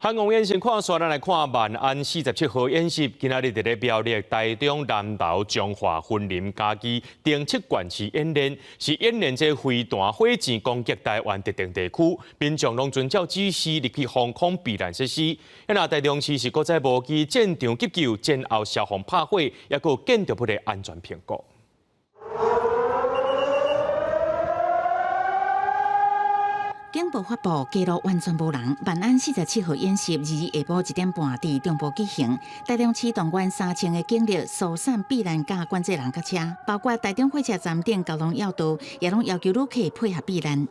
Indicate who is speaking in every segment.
Speaker 1: 漢光演習看煞，咱來看萬安四十七號演習，今仔日佇咧苗栗、台中、南投、彰化、雲林、嘉義等七縣市演練，是演練這飛彈火箭攻擊臺灣特定地區，民眾攏遵照指示入去防空避難設施。那台中市是閣再模擬戰場急救、戰後消防拍火，抑閣有建築物的安全評估。
Speaker 2: 警報發布，街路完全無人。萬安四十七號演習，2日下晡1點半佇中部舉行。台中市動員3000個警力疏散避難佮管制人佮車，包括台中火車站等交通要道，也攏要求旅客配合避難。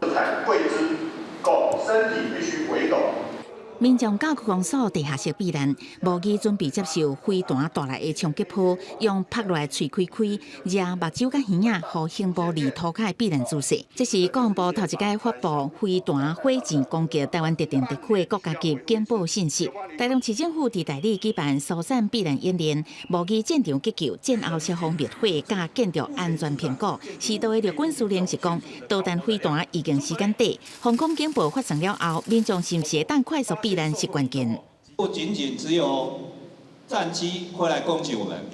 Speaker 3: 身體必須回動。
Speaker 2: 民眾到區公所地下室避難，模擬準備接受飛彈帶來的衝擊波，用拍落來喙開開，惹目睭佮耳仔，予胸部離塗跤的避難姿勢。這是國防部頭一擺發布飛彈火箭攻擊臺灣特定地區的國家級警報信息。台中市政府佇大里舉辦疏散避難演練，模擬戰場急救、戰後消防滅火佮建築安全評估。時代的陸軍司令是講，導彈飛彈預警時間短，防空警報發送了後，民眾是毋是會當快速避難是關鍵。
Speaker 4: 不僅僅只有戰機會來攻擊我們，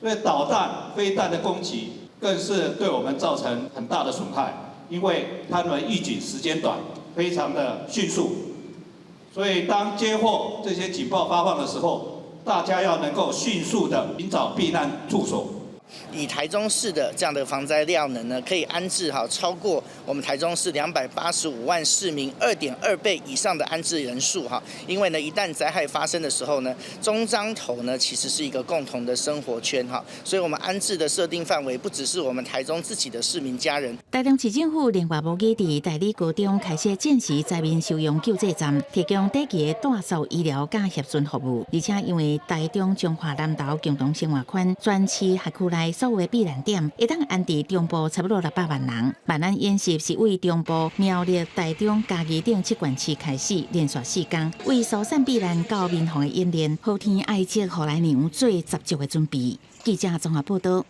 Speaker 4: 因為導彈、飛彈的攻擊更是對我們造成很大的損害，因為他們預警時間短，非常的迅速，所以當接獲這些警報發放的時候，大家要能夠迅速的尋找避難處所。
Speaker 5: 以台中市的這樣的防災量能呢，可以安置好超過我們台中市285萬市民2.2倍以上的安置人數哈。因為呢，一旦災害發生的時候呢，中彰投呢其實是一個共同的生活圈哈，所以我們安置的設定範圍不只是我們台中自己的市民家人。
Speaker 2: 台中市政府另外模擬佇大里高中開設戰時災民收容救濟站，提供短期的帶數醫療佮協助服務。而且因為台中彰化南投共同生活圈全市轄區內所有的避難點，會當安置中部差不多600萬人。萬安演習是為中部苗栗、台中、嘉義等七縣市開始，連續4工，為疏散避難到民防的演練，好天愛積予來娘做十足的準備。記者綜合報道。